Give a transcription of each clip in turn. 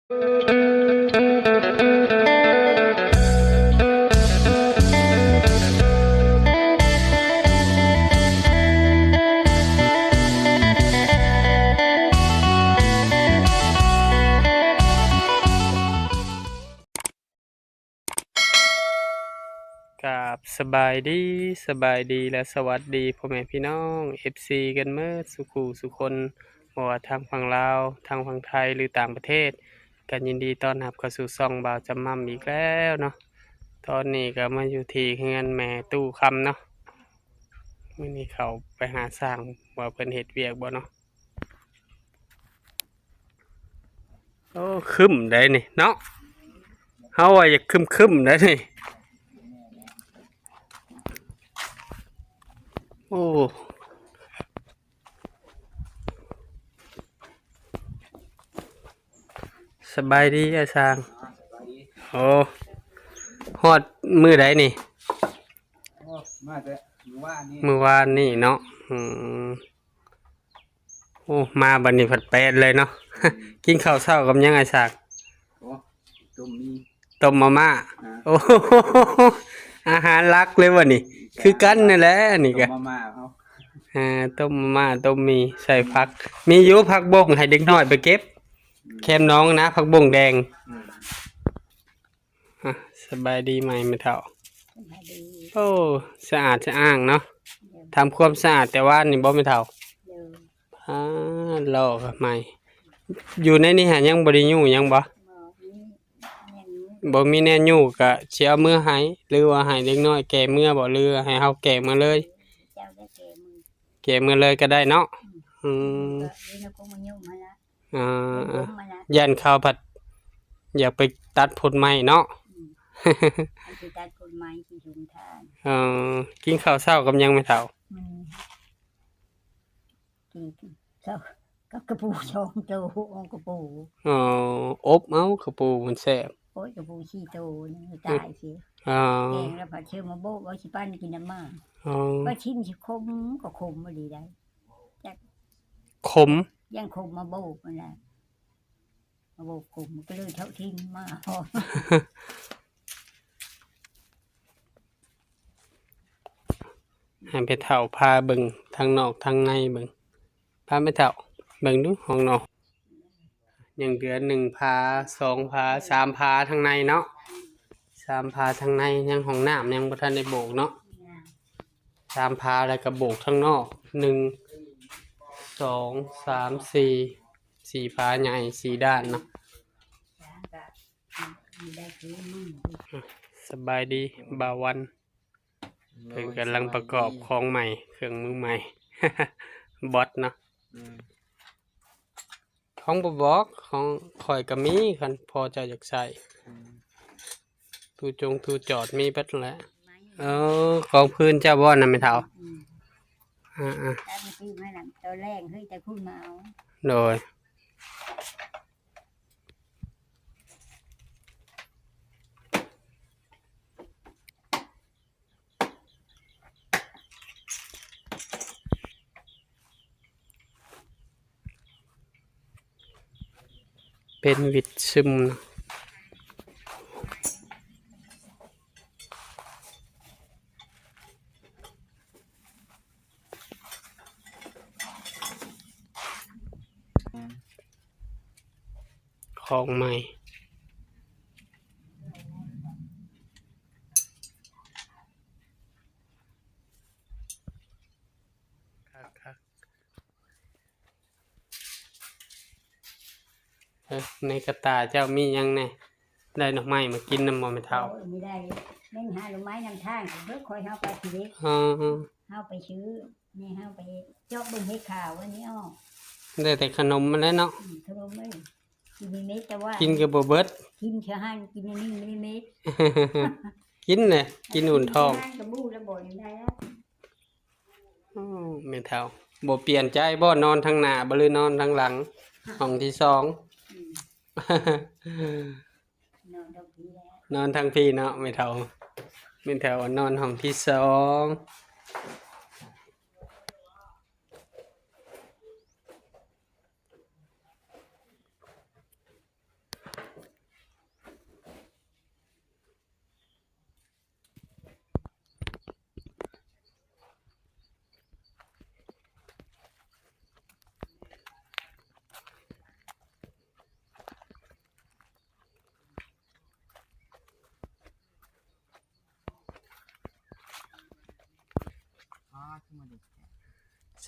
ກາບສະບາຍດີ, ສະບາຍດີ ແລະ ສະຫວັດດີພໍ່ແມ່ພີ່ນ້ອງ ເອັຟຊີ ກັນເໝິດສູ່ຄູ່ສູ່ຄົນ, ບໍ່ວ່າທາງຝັ່ງລາວ, ທາງຝັ່ງໄທ ຫຼື ຕ່າງປະເທດ, ກໍຍິນດີຕ້ອນຮັບເຂົ້າສູ່ຊ່ອງບ່າວຈຳໝ່ຳອີກແລ້ວເນາະ. ຕອນນີ້ກໍມາຢູ່ທີ່ເຮືອນແມ່ຕູ້ຄຳເນາະ. ມື້ນີ້ເຂົ້າໄປຫາຊ່າງວ່າເພິ່ນເຮັດວຽກບໍ່ເນາະ. ໂອ້ ຄຶ້ມໄດ໋ນີ້ເນາະ, ເຮົາວ່າຢາກຄຶ້ມໆໄດ໋ນີ້. ໂອ້ ສະບາຍດີອ້າຍຊ່າງ. ໂອ້ ຮອດມື້ໃດນີ້? ໂອ້ ມາແຕ່ມື້ວານນີ້ ມື້ວານນີ້ເນາະ. ອືມ ໂອ້ ມາບັດນີ້ພັດແປດເລີຍເນາະ. ອືມ ກິນເຂົ້າເຊົ້າກັບຫຍັງອ້າຍສັກ? ໂອ້ ຕົ້ມໝີ່ ຕົ້ມມາມ່າ. ອ່າ ໂອ້ ອາຫານຫຼັກເລີຍບັດນີ້. ຄືກັນນັ້ນແຫຼະນີ້ກະ ຕົ້ມມາມ່າເຮົາ. ອ່າ ຕົ້ມມາມ່າ ຕົ້ມໝີ່ ໃສ່ຜັກ. ມີຢູ່ຜັກບົ້ງໃຫ້ເດັກນ້ອຍໄປເກັບ ອືມ ແຄມໜອງນະ ຜັກບົ້ງແດງ. ອືມ ອ່ະ ສະບາຍດີໃໝ່ແມ່ເຖົ້າ. ສະບາຍດີ. ໂອ້ ສະອາດສະອ້າງເນາະ. ໂດຍ ທຳຄວາມສະອາດແຕ່ວານນີ້ບໍ່ແມ່ເຖົ້າ? ໂດຍ. ອ່າ ຫຼໍ່ໃໝ່. ຢູ່ໃນນີ້ຫາຍັງບໍ່ໄດ້ຍູ້ຫຍັງບໍ່? ບໍ່ມີແນວຍູ້. ບໍ່ມີແນວຍູ້ກະຊິເອົາເມືອໃຫ້ ຫຼືວ່າໃຫ້ເດັກນ້ອຍແກ່ເມືອບໍ່ ຫຼືໃຫ້ເຮົາແກ່ເມືອເລີຍ? ເຈົ້າໄດ້ແກ່ເມືອ ແກ່ເມືອເລີຍກໍໄດ້ເນາະ. ອືມ ອືມ ກໍມີແນວຄົງມາຍຸງຫັ້ນລະ. ອ່າ ເປັນລົມມາລະ ຢ້ານເຂົາພັດຢາກໄປຕັດພົນໄມ້ເນາະ. ອືມ ອັນຊິຕັດພົນໄມ້ຊິຊຸມທານ. ເອີ ກິນເຂົ້າເຊົ້າກັບຫຍັງແມ່ເຖົ້າ? ອືມ ກິນເຂົ້າກັບກະປູສອງໂຕ ເອົາກະປູ. ອໍ ອົບເອົາກະປູມັນແຊບ. ໂອ້ຍ ກະປູສີ່ໂຕນີ້ຕາຍຊິ. ອໍ ແກງແລ້ວພັດເຊີມາໂບກ ວ່າຊິປັ້ນກິນນຳໝາ. ອໍ ວ່າຊິມຊິຂົມກໍຂົມບໍ່ດີໄດ໋. ຈັກ ຂົມ ຢ່າງຂົມມາໂບກນັ້ນແຫຼະ. ມາໂບກຂົມກໍເລີຍເທົ່າຖິ້ມມາ. ໃຫ້ແມ່ເຖົ້າພາເບິ່ງທາງນອກທາງໃນເບິ່ງ. ພາແມ່ເຖົ້າເບິ່ງດູຫ້ອງນອນ. ຍັງເຫຼືອໜຶ່ງພາ ສອງພາ ສາມພາທາງໃນເນາະ. ສາມພາທາງໃນ ຍັງຫ້ອງນ້ຳຍັງບໍ່ທັນໄດ້ໂບກເນາະ. ສາມພາ ແລ້ວກໍໂບກທາງນອກ ໜຶ່ງ ສອງ ສາມ ສີ່ ສີ່ພາໃຫຍ່ ສີ່ດ້ານເນາະ. ສະບາຍດີບ່າວວັນ. ເພິ່ນກຳລັງປະກອບຂອງໃໝ່ ເຄື່ອງມືໃໝ່ ບອດເນາະ. ອືມ ຂອງບໍ່ບອກ ຂອງຂ້ອຍກໍມີ ຄັນພໍ່ເຈົ້າຢາກໃຊ້. ອືມ ຕູ້ຈົງຕູ້ຈອດມີເບິດແຫຼະ. ເອີ ຂອງພື້ນເຈົ້າບໍ່ນະແມ່ເຖົ້າ? ອືມ ອ່າໆ ຕອນແລງເຮີ້ຍ ແຕ່ຄຸນມາເອົາ. ໂດຍ. ເປັນວິດຊຶມເນາະ. ຂອງໃໝ່ ຄັກໆ. ເອີ ໃນກະຕ່າເຈົ້າມີຫຍັງແດ່? ໄດ້ໜໍ່ໄມ້ມາກິນນຳບໍ່ແມ່ເຖົ້າ? ໂອ້ຍ ບໍ່ໄດ້ ແມ່ນຫາໜໍ່ໄມ້ນຳທາງ ເບິ່ງຂ້ອຍເຮົາໄປຊິເດ້. ອໍ ເຮົາໄປຊື້ ນີ້ເຮົາໄປເຈາະເບິ່ງເຫັດຂາວອັນນີ້ອອກ. ໄດ້ແຕ່ຂະໜົມຫັ້ນແຫຼະເນາະ. ອືມ ຂະໜົມເອີຍ ກິນມີເມັດ ແຕ່ວ່າກິນກໍບໍ່ເບິດ ກິນເທື່ອຫັ້ນ ກິນອັນນີ້ມີເມັດ. ກິນແຫຼະ ກິນອຸ່ນທ້ອງ ກິນເທື່ອຫັ້ນກໍບູ້ແລ້ວບໍ່ໄດ້ແລ້ວ. ໂອ້ ແມ່ເຖົ້າບໍ່ປ່ຽນໃຈບໍ່ ນອນທາງໜ້າບໍ່ ຫຼືນອນທາງຫຼັງ ຫ້ອງທີສອງ? ອືມ ນອນທາງພີ້ແຫຼະ ນອນທາງພີ້ເນາະແມ່ເຖົ້າ. ແມ່ເຖົ້ານອນຫ້ອງທີສອງ.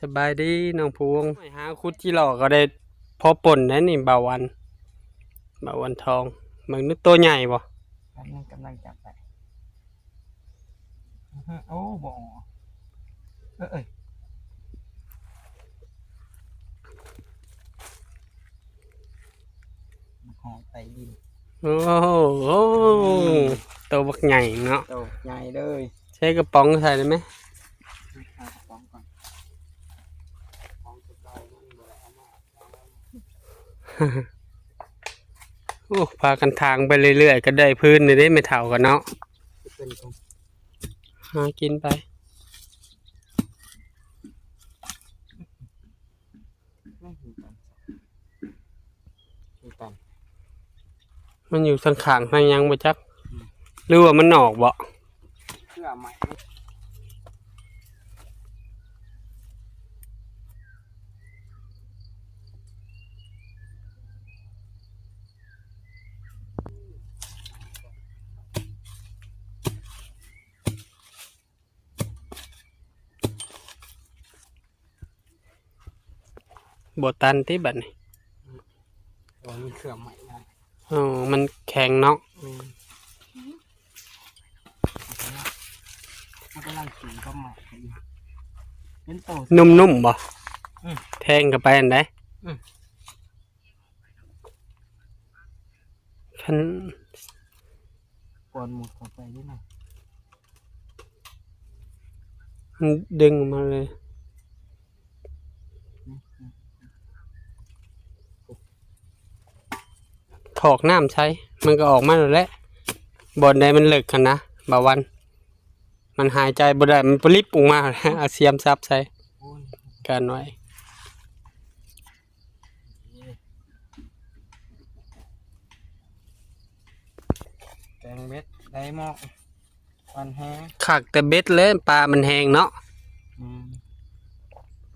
ສະບາຍດີນ້ອງພູວົງ. ໂອ້ຍ ຫາຂຸດຈີ່ຫຼໍ່ກໍໄດ້ພໍປົ່ນໄດ້ນີ້ ບ່າວວັນ ບ່າວວັນທອງ. ເບິ່ງດູໂຕໃຫຍ່ບໍ່? ກຳລັງ ກຳລັງຈັບໄປ. ອືຮຶ ໂອ້ ບໍ່ອອກ. ເອີ ເອີຍ ມັນຫອຍໄປດິນ. ໂອ້ໂຫ ອືມ ໂຕບັກໃຫຍ່ເນາະ ໂຕໃຫຍ່ເລີຍ. ໃສ່ກະປ໋ອງໃສ່ໄດ້ໄໝ? ຫາກະປ໋ອງກ່ອນ ກະປ໋ອງຄືເກົ່າ ມັນບໍ່ໄດ້ເອົາມາ. ໂອ້ ພາກັນຖາງໄປເລື້ອຍໆ ກໍໄດ້ພື້ນນີ້ເດ້ ແມ່ເຖົ້າກັນເນາະ ເປັນ ຫາກິນໄປ. ມັນຢູ່ທາງຂ້າງທາງຫຍັງບໍ່ຈັກ ອືມ ຫຼືວ່າມັນອອກບໍ່? ເຄືອໄມ້ ບໍ່ຕັນຕິບັດນີ້? ບໍ່ມີເຄື່ອງໃໝ່ນະ. ເອີ ມັນແຂງເນາະ. ອືມ ມັນກຳລັງກິນກັບໝາກຢູ່ ເປັນໂຕນຸ້ມໆບໍ່? ອືມ ແທງເຂົ້າໄປຫັ້ນໃດ. ອືມ ຄັນ ກ່ອນໝົດເຂົ້າໄປເດ້ນະ ມັນດຶງອອກມາເລີຍ. ຖອກນ້ຳໃສ່ ມັນກໍອອກມາໂລດແຫຼະ. ບ່ອນໃດມັນເລິກຫັ້ນນະ ບ່າວວັນ ມັນຫາຍໃຈບໍ່ໄດ້ ມັນປະລິບອອກມາ ເອົາສຽມສັບໃສ່ ໂອ້ຍ ກັນໄວ້. ແກງເບັດໄດ້ໝໍ້ ມັນແຮງ ຄັກແຕ່ເບັດແຫຼະ ປາມັນແຮງເນາະ. ອືມ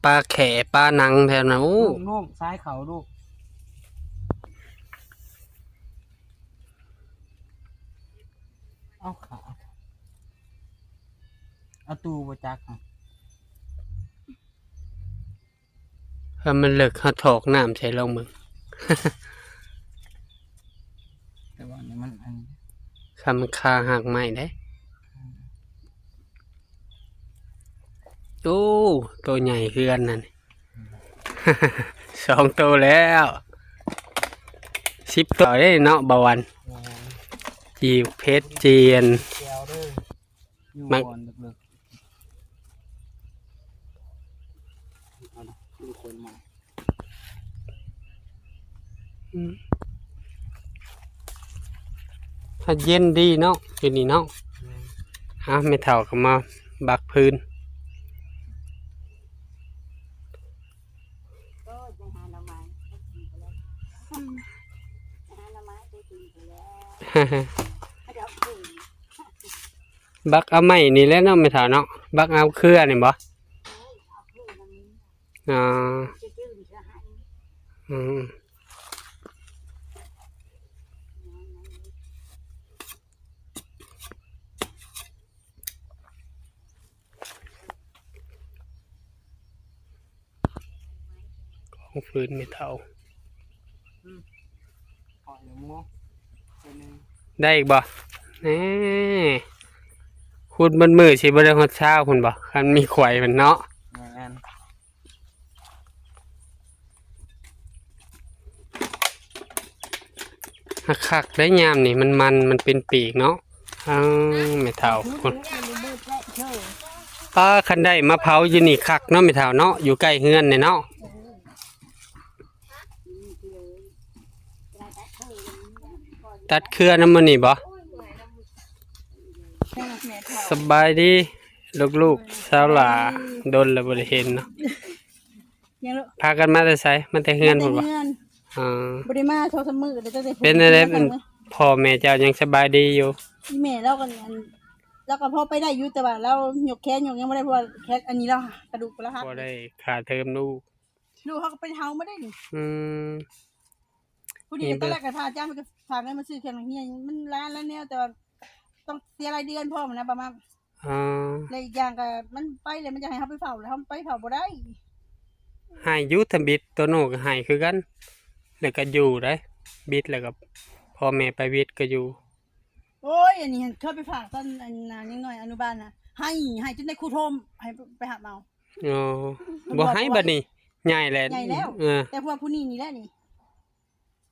ປາແຂ້ ປາໜັງແຖວນັ້ນ. ໂອ້ ລູກໆ ຊາຍເຂົາລູກ ເອົາຂາ ເອົາຕູບໍ່ຈັກຫະ. ຖ້າມັນເລິກ ເຮົາຖອກນ້ຳໃສ່ລອງເບິ່ງ. ແຕ່ວ່ານີ້ມັນອັນ ຄັນມັນຄາຮາກໄມ້ເດ້. ໂອ້ ໂຕໃຫຍ່ຄືກັນນັ້ນ ສອງໂຕແລ້ວ. ສິບໂຕເດ້ເນາະ ບ່າວວັນ. ແມ່ນ ຈີບເພັດຈຽນ ແກ້ວເດີ. ຢູ່ ມັກ ບ່ອນເລິກໆ ເອົາລະ ມີຄົນມາ. ອືມ ອາກາດເຢັນດີເນາະ ຢູ່ນີ້ເນາະ. ແມ່ນ ເອົາ ແມ່ເຖົ້າກໍມາບັກພື້ນ. ໂອ້ຍ ໄປຫາໜໍ່ໄມ້ ໄປກິນໄປແລ້ວ ອືມ ໄປຫາໜໍ່ໄມ້ ໄປກິນໄປແລ້ວ ດອກເພິ່ນ. ບັກເອົາໄມ້ນີ້ແຫຼະເນາະ ແມ່ເຖົ້າເນາະ. ບັກເອົາເຄືອນີ້ບໍ່? ເອີ ເອົາເຄືອມັນ. ອໍ ຈະຈື່ນຈະໃຫ້. ອືມ ກອງຟືນແມ່ເຖົ້າ. ອືມ ໄດ້ອີກບໍ່? ແນ່ ຂຸດໝົດມື້ຊິບໍ່ໄດ້ຮອດຊາວພຸ້ນບໍ່ ຄັນມີຂວາຍມັນເນາະ. ແມ່ນ ຄັກໆ ໄດ້ຍາມນີ້ ມັນ ມັນ ມັນເປັນປີກເນາະ. ອ້າວ ແມ່ເຖົ້າ ປ້າ ຄັນໄດ້ມາເຜົາຢູ່ນີ້ຄັກເນາະ ແມ່ເຖົ້າເນາະ ຢູ່ໃກ້ເຮືອນນີ້ເນາະ. ຕັດເຄືອນຳມື້ນີ້ບໍ່? ສະບາຍດີລູກໆ ສາວຫຼ້າ ດົນແລ້ວບໍ່ໄດ້ເຫັນເນາະ. ຍັງລູກ ພາກັນມາແຕ່ໃສ? ມາແຕ່ເຮືອນພຸ້ນບໍ່? ມາແຕ່ເຮືອນ. ອໍ ບໍ່ໄດ້ມາສອງສາມມື້ແລ້ວ ຕັ້ງແຕ່ ເປັນແນວໃດ ພໍ່ແມ່ເຈົ້າຍັງສະບາຍດີຢູ່? ອີ່ແມ່ລາວກໍ ອັນ ລາວກໍພໍໄປໄດ້ຢູ່ ແຕ່ວ່າລາວຍົກແຂນຍົກຫຍັງບໍ່ໄດ້ ເພາະວ່າແຂນອັນນີ້ລາວ ກະດູກລາວຫັກ ບໍ່ໄດ້ຄ່າເທີມລູກ. ລູກເຮົາກໍໄປເຮົາມາໄດ້ນີ້. ອືມ ຜູ້ນີ້ ນີ້ ຕອນແລກກໍພາອາຈານ ເພິ່ນກໍຝາກເງິນມາຊື້ເຄື່ອງເຮືອນ ມັນຫຼາຍ ຫຼາຍແນວ ແຕ່ວ່າຕ້ອງເສຍລາຍເດືອນພ້ອມນະ ປະມານ. ອໍ ແລະອີກຢ່າງກໍມັນໄປແລ້ວ ມັນຢາກໃຫ້ເຮົາໄປເຝົ້າ ແລ້ວເຮົາໄປເຝົ້າບໍ່ໄດ້. ໃຫ້ຢູ່ ທຳອິດ ໂຕໂນກໍໃຫ້ຄືກັນ ແລ້ວກໍຢູ່ໄດ໋ ບິດແລ້ວກໍພໍ່ແມ່ໄປວິດກໍຢູ່. ໂອ້ຍ ອັນນີ້ຫັ້ນເຄີຍໄປຝາກຕອນອັນນາຍັງນ້ອຍອະນຸບານນະ ໃຫ້ ໃຫ້ຈົນໄດ້ຄູໂທມໃຫ້ໄປຮັບເອົາ. ອໍ ເພິ່ນ ບໍ່ໃຫ້ ບອກວ່າ ບັດນີ້ໃຫຍ່ແລ້ວ ໃຫຍ່ແລ້ວ ເອີ ແຕ່ພວກຜູ້ນີ້ນີ້ແຫຼະນີ້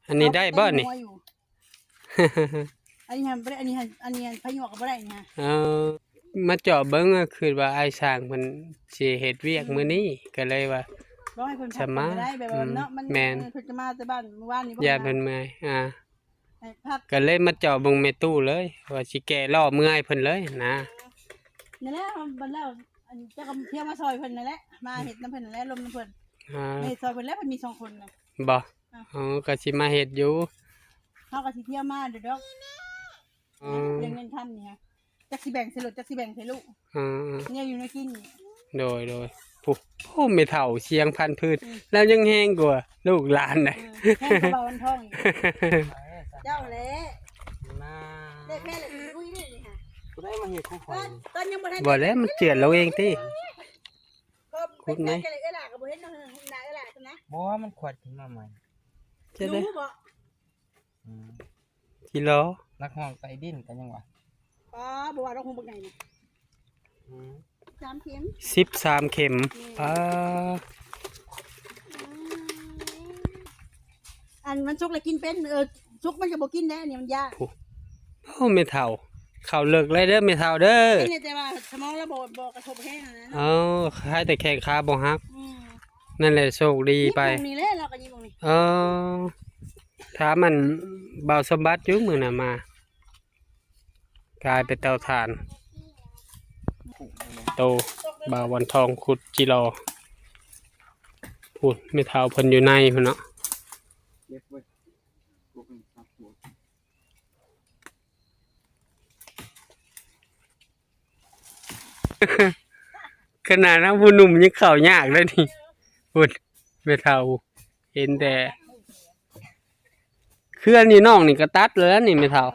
ອັນນີ້ໄດ້ບໍ່ນີ້? ອັນນີ້ຫັ້ນບໍ່ໄດ້ ອັນນີ້ຫັ້ນ ອັນນີ້ຫັ້ນພະຍວກກໍບໍ່ໄດ້ນີ້ຫັ້ນ. ເອີ ມາເຈາະເບິ່ງ ຄືວ່າອ້າຍຊ່າງເພິ່ນຊິເຮັດວຽກ ອືມ ມື້ນີ້ ກໍເລີຍວ່າ ບໍ່ໃຫ້ເພິ່ນພັກ ສະມາ ກໍໄດ້ ແບບວ່າເນາະ ອືມ ມັນ ແມ່ນ ເອີ ເພິ່ນຈະມາແຕ່ບ້ານມື້ວານນີ້ບໍ່ ຢ້ານເພິ່ນເມື່ອຍ ອ່າ ໃຫ້ພັກ ກໍເລີຍມາເຈາະເບິ່ງແມ່ຕູ້ເລີຍ ວ່າຊິແກ້ລໍ້ເມື່ອໃຫ້ເພິ່ນເລີຍນະ. ນັ້ນແຫຼະ ບັດແລ້ວ ອັນ ເຈົ້າກໍເພຍມາຊ່ອຍເພິ່ນນັ້ນແຫຼະ ມາເຮັດນຳເພິ່ນນັ້ນແຫຼະ ລົມນຳເພິ່ນ ອ່າ ມາເຮັດຊ່ອຍເພິ່ນແຫຼະ ເພິ່ນມີສອງຄົນນະ ບໍ່? ອ່າ ເອີ ກໍຊິມາເຮັດຢູ່ ເຮົາກໍຊິພຽມາເດີດອກ. ອໍ ເລື່ອງເງິນຄຳນີ້ ຈັກຊິແບ່ງໃສ່ລົດ ຈັກຊິແບ່ງໃສ່ລູກ ອືມ ແນວຢູ່ແນວກິນນີ້. ໂດຍ ໂດຍ ໂອ້ ແມ່ເຖົ້າສຽງພັນພືດ ອືມ ລາວຍັງແຮງກວ່າລູກຫຼານນະ ເອີ ແຮງກວ່າບ່າວວັນທອງອີກ. ເຈົ້າແຫຼະ ມາ ໄດ້ແພ້ລະ ອຸ້ຍ ນີ້ຫາ ຜູ້ໃດມາເຮັດຂອງຂ້ອຍ? ຕອນ ຕອນຍັງບໍ່ທັນ ບໍ່ແລ້ວ ມັນເຈື່ອນລົງເອງຕິ ຂຸດໄໝ? ເອື້ອຍຫຼ້າກໍບໍ່ເຫັນໜ້າເອື້ອຍຫຼ້າຊັ້ນນະ ບໍ່ ມັນຂວັດຂຶ້ນມາໃໝ່ ຈະໄດ້ ຮູ້ບໍ່? ອືມ ກິໂລ ນັກຮ້ອງໃຕ້ດິນກໍຍັງວ່າ ປ້າ ບໍ່ວ່າດອກ ຫົວບັກໃຫຍ່ນີ້ ອືມ ສາມເຂັມ ສິບສາມເຂັມ ແມ່ນ ປ້າ ອືມ ອັນມັນສຸກແລ້ວກິນເປັນ ເອີ ສຸກມັນກໍບໍ່ກິນແດ່ ອັນນີ້ມັນຢ້ານ. ໂອ້ ແມ່ເຖົ້າ ເຂົ້າເລິກເລີຍເດີແມ່ເຖົ້າເດີ ແຕ່ວ່າສະໝອງລາວບໍ່ ບໍ່ກະທົບແຮງຫັ້ນນະ. ອໍ ຄາຍແຕ່ແຂ້ງຂາບໍ່ຫັກ ອືມ ນັ້ນແຫຼະໂຊກດີໄປ ຍິບໝ່ອງນີ້ແຫຼະ ລາວກໍຍິບໝ່ອງນີ້. ເອີ ຖາມອັນບ່າວສົມບັດຢູ່ມື້ນັ້ນມາ ກາຍເປັນເຕົາຖ່ານ ໂຕບ່າວວັນທອງຂຸດຈິລໍ ພຸ້ນແມ່ເຖົ້າເພິ່ນຢູ່ໃນພຸ້ນເນາະ. ຂະໜາດເຮົາຜູ້ໜຸ່ມຍັງເຂົ້າຍາກເລີຍນີ້ ພຸ້ນແມ່ເຖົ້າເຫັນແຕ່ ເຄືອນີ້ນ້ອງນີ້ກໍຕັດແລ້ວນີ້ແມ່ເຖົ້າ.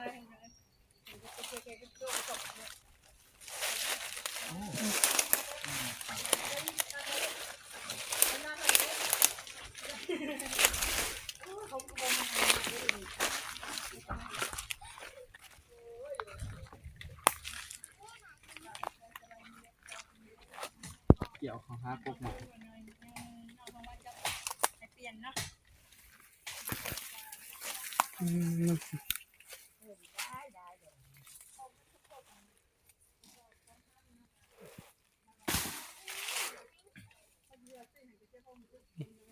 ກ່ຽວເຂົ້າຫາກົກໝາກ ອືມ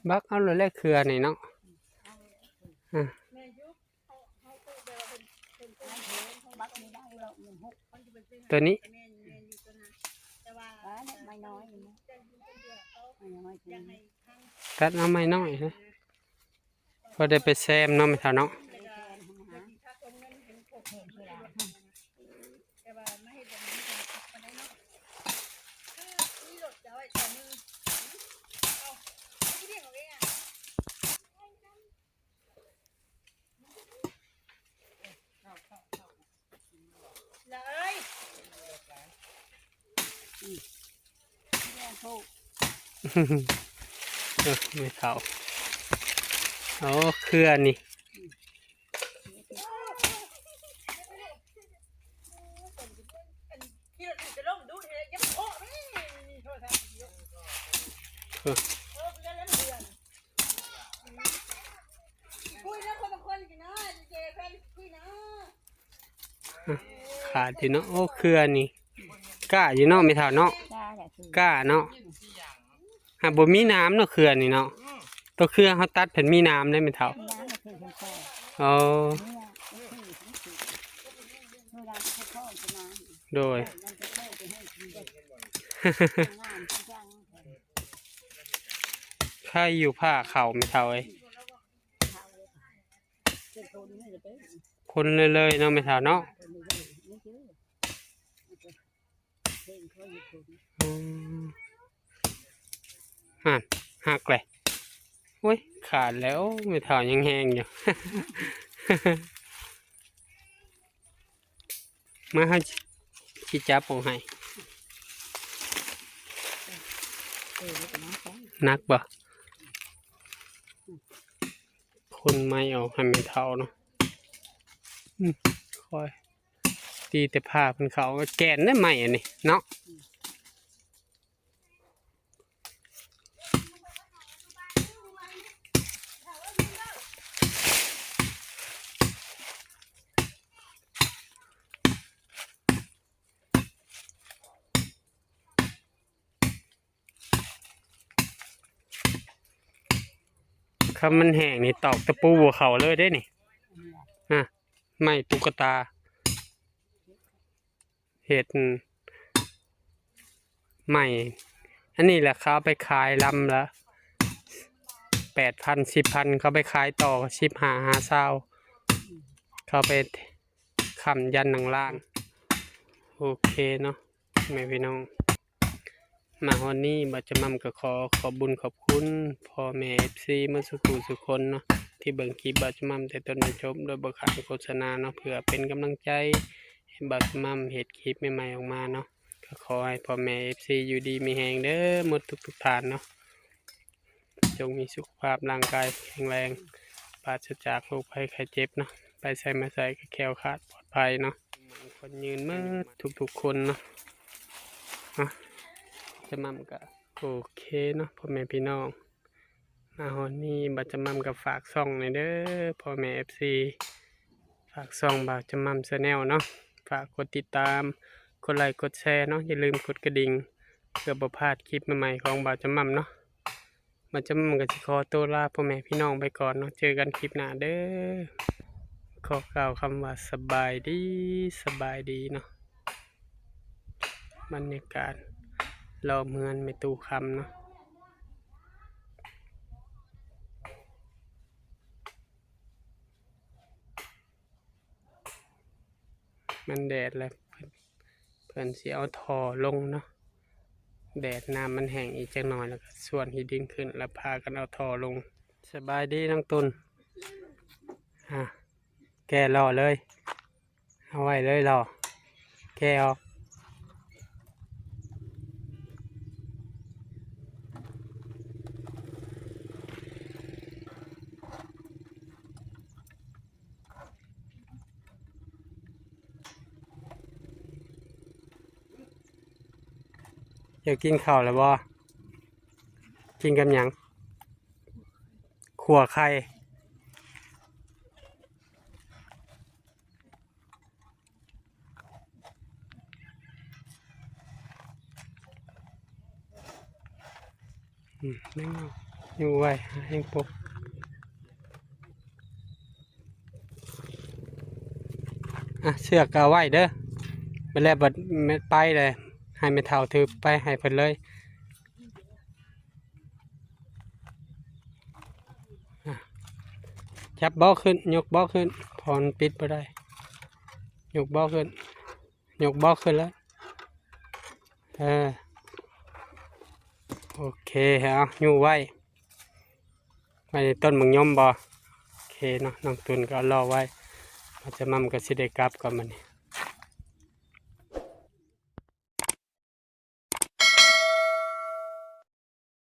ບັກເອົາໂລດແຫຼະເຄືອນີ້ເນາະ ອາ ໂຕນີ້ ຕັດເອົາໄມ້ນ້ອຍ ພໍໄດ້ໄປແຊມເນາະແມ່ເຖົ້າເນາະ. ລະເອີຍ ອືມ ແມ່ເຖົ້າ ໂອ້ ແມ່ເຖົ້າ ໂອ້ ເຄືອນີ້ ຂາດຢູ່ເນາະ. ໂອ້ ເຄືອນີ້ກ້າຢູ່ເນາະແມ່ເຖົ້າເນາະ. ກ້າເນາະ ຫາກບໍ່ມີໜາມເນາະເຄືອນີ້ເນາະ. ໂຕເຄືອເຮົາຕັດເພິ່ນມີໜາມເດ້ແມ່ເຖົ້າ. ອໍ ໂດຍ ໄຄຢູ່ພາເຂົ້າແມ່ເຖົ້າເອີຍ. ຄົນເລີຍໆເນາະແມ່ເຖົ້າເນາະ. ອືມ ຫັ້ນ ຫັກເລີຍ. ໂອ້ຍ ຂາດແລ້ວ. ໂອ້ ແມ່ເຖົ້າຍັງແຮງຢູ່. ມາ ເຮົາຊິຈັບອອກໃຫ້. ໜັກບໍ່? ຂົນໄມ້ອອກໃຫ້ແມ່ເຖົ້າເນາະ. ອືມ ຄ່ອຍຕີແຕ່ພາເພິ່ນເຂົ້າ ແກ່ນໄດ້ໄມ້ອັນນີ້ເນາະ. ຄັນມັນແຫ້ງນີ້ຕອກຕະປູບໍ່ເຂົ້າເລີຍເດ້ນີ້. ອາ ໄມ້ຕຸກກະຕາ ເຮັດໄມ້ ອັນນີ້ແຫຼະ ເຂົາເອົາໄປຂາຍລຳລະແປດພັນ ສິບພັນ ເຂົາໄປຂາຍຕໍ່ສິບຫ້າຫາຊາວ ເຂົາໄປຄ້ຳຢັນໜັງລ້ານ. ໂອເຄເນາະ ແມ່ພີ່ນ້ອງ ມາຮອດນີ້ບ່າວຈະໝ່ຳກໍຂໍຂອບບຸນຂອບຄຸນພໍ່ແມ່ເອັຟຊີໝົດສູ່ຜູ້ສູ່ຄົນເນາະ ທີ່ເບິ່ງຄລິບບ່າວຈະໝ່ຳແຕ່ຕົ້ນຈົນຈົບ ໂດຍບໍ່ຂາດໂຄສະນາເນາະ ເພື່ອເປັນກຳລັງໃຈໃຫ້ບ່າວຈະໝ່ຳເຮັດຄລິບໃໝ່ໆອອກມາເນາະ. ກໍຂໍໃຫ້ພໍ່ແມ່ເອັຟຊີຢູ່ດີມີແຮງເດີໝົດທຸກໆທ່ານເນາະ. ຈົ່ງມີສຸຂະພາບຮ່າງກາຍແຂງແຮງ ປາສະຈາກໂລກໄພໄຂ້ເຈັບເນາະ ໄປໃສມາໃສກໍແຄ້ວຄາດປອດໄພເນາະ ໝັ້ນຄົນຍືນໝົດທຸກໆຄົນເນາະ. ອະ ຈະໝ່ຳກະໂອເຄເນາະ ພໍ່ແມ່ພີ່ນ້ອງ ມາຮອດນີ້ບ່າວຈະໝ່ຳກໍຝາກຊ່ອງແດ່ເດີ ພໍ່ແມ່ເອັຟຊີ ຝາກຊ່ອງບ່າວຈະໝ່ຳແຊນແນວເນາະ ຝາກກົດຕິດຕາມ ກົດໄລ ກົດແຊເນາະ ຢ່າລືມກົດກະດິ່ງ ເພື່ອບໍ່ພາດຄລິບໃໝ່ໆຂອງບ່າວຈະໝ່ຳເນາະ. ບ່າວຈະໝ່ຳກໍຊິຂໍໂຕລາພໍ່ແມ່ພີ່ນ້ອງໄປກ່ອນເນາະ ເຈີກັນຄລິບໜ້າເດີ. ຂໍກ່າວຄຳວ່າສະບາຍດີ ສະບາຍດີເນາະ. ບັນຍາກາດລອບເຮືອນແມ່ຕູ້ຄຳເນາະ ມັນແດດແລ້ວ ເພິ່ນ ເພິ່ນຊິເອົາທໍ່ລົງເນາະ ແດດ ນ້ຳມັນແຫ້ງອີກຈັກໜ່ອຍ ແລ້ວກໍຊວນຂີ້ດິນຂຶ້ນ ແລ້ວພາກັນເອົາທໍ່ລົງ. ສະບາຍດີນ້ອງຕຸນ ອາ ແກ່ລໍ້ເລີຍ ເອົາໄວ້ເລີຍລໍ ແກ່ອອກ. ເຈົ້າກິນເຂົ້າແລ້ວບໍ່? ກິນກັບຫຍັງ? ຂົ້ວໄຂ່. ອືມ ຍັງຢູ່ໄວ້ ຍັງປົກ ອ່ະ ເຊືອກກໍເອົາໄວ້ເດີ ບັດແລ້ວບັດໄປເລີຍ ໃຫ້ແມ່ເຖົ້າຖືໄປໃຫ້ເພິ່ນເລີຍ. ອ່ະ ຈັບເບາະຂຶ້ນ ຍົກເບາະຂຶ້ນ ເພາະມັນປິດບໍ່ໄດ້ ຍົກເບາະຂຶ້ນ ຍົກເບາະຂຶ້ນແລ້ວ ເອີ ໂອເຄ ເອົາ ຍູ້ໄວ້ ໄວ້ໃນຕົ້ນໝາກຍົມບໍ່? ໂອເຄເນາະ ນ້ອງຕຸນກໍເອົາລໍ້ໄວ້ ອາດຈະໝ່ຳກໍຊິໄດ້ກັບກ່ອນບັດນີ້.